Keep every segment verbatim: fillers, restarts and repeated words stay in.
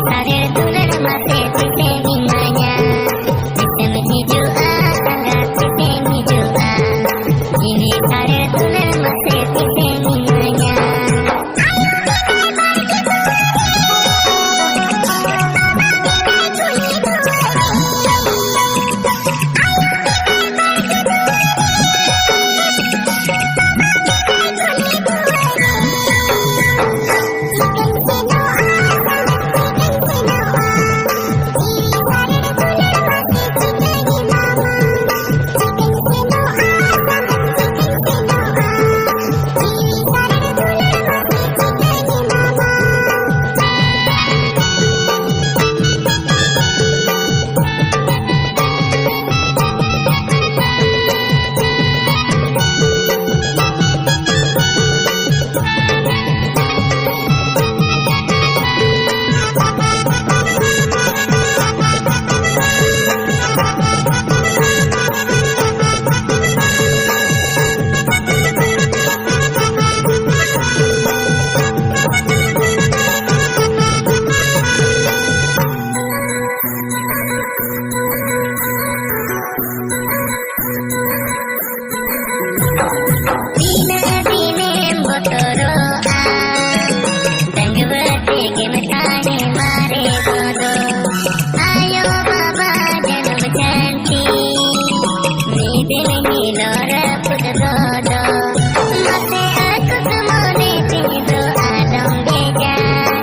ᱥᱟᱨᱮᱲ ᱫᱩᱞᱟᱹᱲ ᱢᱟᱥᱮ ᱛᱤᱥᱮᱢ ᱤᱢᱟᱹᱧᱟ? ᱛᱤᱥᱮᱢ ᱦᱤᱡᱩᱜᱼᱟ ᱥᱟᱸᱜᱟᱛ, ᱛᱤᱥᱮᱢ ᱦᱤᱡᱩᱜᱼᱟ? ᱡᱤᱣᱤ ᱥᱟᱨᱮᱲ ᱫᱩᱞᱟᱹᱲ ᱢᱟᱥᱮ ᱛᱤᱥᱮᱢ ᱤᱢᱟᱹᱧᱟ? ᱛᱤᱱᱟᱹᱜ ᱫᱤᱱᱮᱢ ᱵᱚᱛᱚᱨᱚᱜᱼᱟ, ᱰᱟᱺᱜᱩᱣᱟᱹ ᱛᱮᱜᱮᱢ ᱛᱟᱦᱮᱸ ᱢᱟᱨᱮ ᱜᱚᱫᱚᱜ᱾ ᱟᱭᱳ ᱵᱟᱵᱟ ᱡᱟᱹᱱᱩᱢ ᱡᱷᱟᱹᱱᱴᱤ, ᱢᱤᱫ ᱫᱤᱱ ᱦᱤᱞᱳᱜ ᱨᱟᱹᱯᱩᱫ ᱜᱚᱫᱚᱜ᱾ ᱢᱟᱥᱮ ᱟᱹᱠᱩᱛ ᱢᱚᱱᱮ ᱛᱮᱫᱚ ᱟᱞᱚᱢ ᱵᱮᱡᱟᱨ,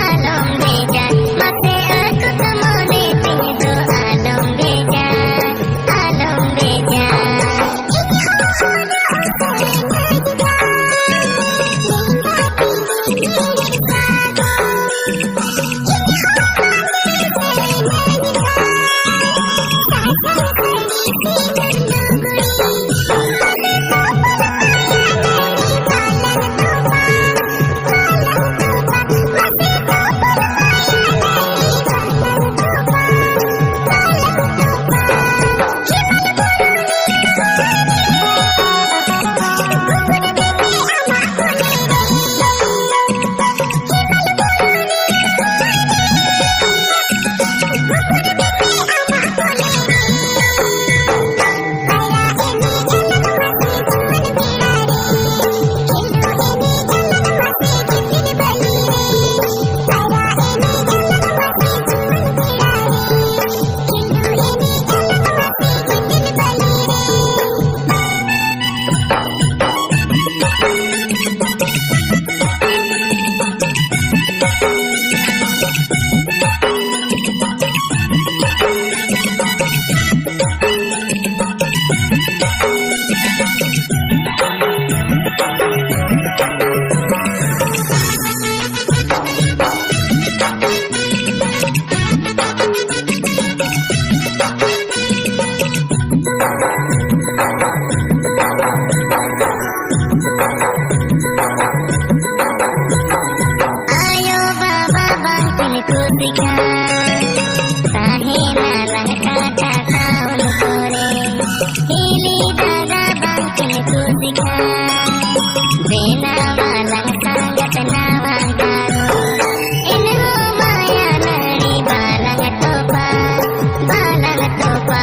ᱟᱞᱚᱢ ᱵᱮᱡᱟᱨ᱾ ᱢᱟᱥᱮ ᱟᱹᱠᱩᱛ ᱢᱚᱱᱮ ᱛᱮᱫᱚ ᱟᱞᱚᱢ ᱵᱮᱡᱟᱨ, ᱟᱞᱚᱢ ᱵᱮᱡᱟᱨ᱾ ᱛᱟᱦᱮᱱᱟ ᱞᱟᱝ ᱠᱟᱴᱟ ᱴᱟᱣᱩᱱ ᱠᱚᱨᱮ, ᱦᱤᱞᱤ ᱫᱟᱫᱟ ᱵᱟᱝ ᱠᱤᱱ ᱠᱩᱥᱤ ᱠᱷᱟᱱ, ᱵᱮᱱᱟᱣᱟ ᱞᱟᱝ ᱥᱟᱸᱜᱟᱛ ᱱᱟᱣᱟ ᱜᱟᱨᱚ᱾ ᱮᱱᱦᱚᱸ ᱢᱟᱭᱟ ᱱᱟᱹᱲᱤ ᱵᱟᱞᱟᱝ ᱛᱚᱯᱟ, ᱵᱟᱞᱟᱝ ᱛᱚᱯᱟ᱾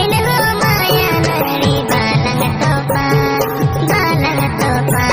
ᱮᱱᱦᱚᱸ ᱢᱟᱭᱟ ᱱᱟᱹᱲᱤ ᱵᱟᱞᱟᱝ ᱛᱚᱯᱟ, ᱵᱟᱞᱟᱝ ᱛᱚᱯᱟ᱾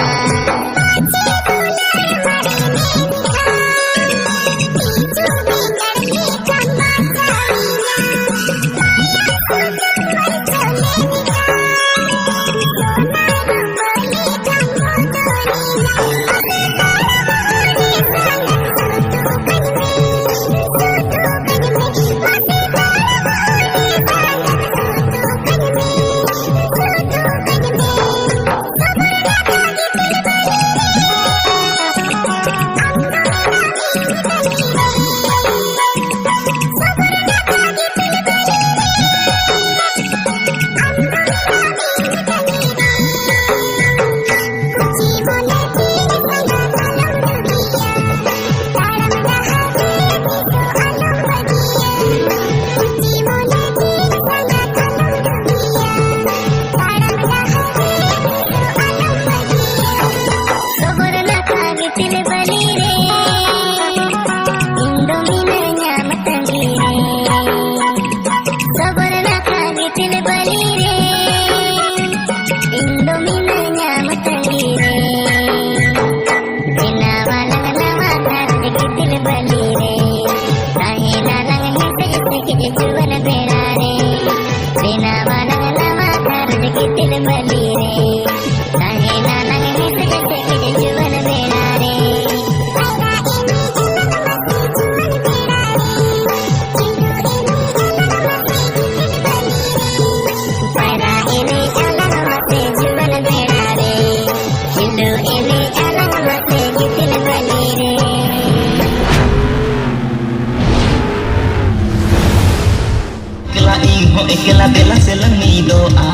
ᱥᱚᱵᱚᱨ ᱱᱟᱠᱷᱟ ᱜᱤᱛᱤᱞ ᱵᱟᱹᱞᱤ ᱨᱮ, ᱤᱧ ᱫᱚ ᱢᱤᱱᱟᱹᱧᱟ ᱢᱟᱛᱟᱝᱜᱤ ᱨᱮ᱾ ᱥᱚᱵᱚᱨ ᱱᱟᱠᱷᱟ ᱜᱤᱛᱤᱞ ᱵᱟᱹᱞᱤ ᱨᱮ, ᱤᱧ ᱫᱚ ᱢᱤᱱᱟᱹᱧᱟ ᱢᱟᱛᱟᱝᱜᱤ ᱨᱮ᱾ ᱵᱮᱱᱟᱣᱟᱞᱟᱝ ᱱᱟᱣᱟ ᱜᱷᱟᱨᱚᱸᱡᱽ ᱜᱤᱛᱤᱞ ᱵᱟᱹᱞᱤ ᱨᱮ, ᱛᱟᱦᱮᱱᱟᱞᱟᱝ ᱦᱮᱸᱥᱮᱡ ᱥᱮᱠᱮᱡ ᱡᱩᱣᱟᱹᱱ ᱵᱮᱲᱟ ᱨᱮ᱾ ᱵᱮᱱᱟᱣᱟᱞᱟᱝ ᱱᱟᱣᱟ ᱜᱷᱟᱨᱚᱸᱡᱽ ᱜᱤᱛᱤᱞ ᱵᱟᱹᱞᱤ ᱨᱮ, ᱛᱟᱦᱮᱱᱟᱞᱟᱝ ᱦᱮᱸᱥᱮᱡ ᱥᱮᱠᱮᱡ ᱡᱩᱣᱟᱹᱱ ᱵᱮᱲᱟ ᱨᱮ᱾ ᱯᱟᱭᱨᱟ ᱮᱱᱮᱡ ᱟᱞᱟᱝ ᱢᱟᱥᱮ ᱡᱩᱣᱟᱹᱱ ᱵᱮᱲᱟ ᱨᱮ, ᱠᱷᱮᱞᱳ ᱮᱱᱮᱡ ᱟᱞᱟᱝ ᱢᱟᱥᱮ ᱜᱤᱛᱤᱞ ᱵᱟᱹᱞᱤ ᱨᱮ᱾ ᱮᱠᱞᱟ ᱤᱧ ᱦᱚᱸ ᱮᱠᱞᱟ ᱫᱮᱞᱟ ᱥᱮᱞᱟᱝ ᱢᱤᱫᱚᱜᱼᱟ᱾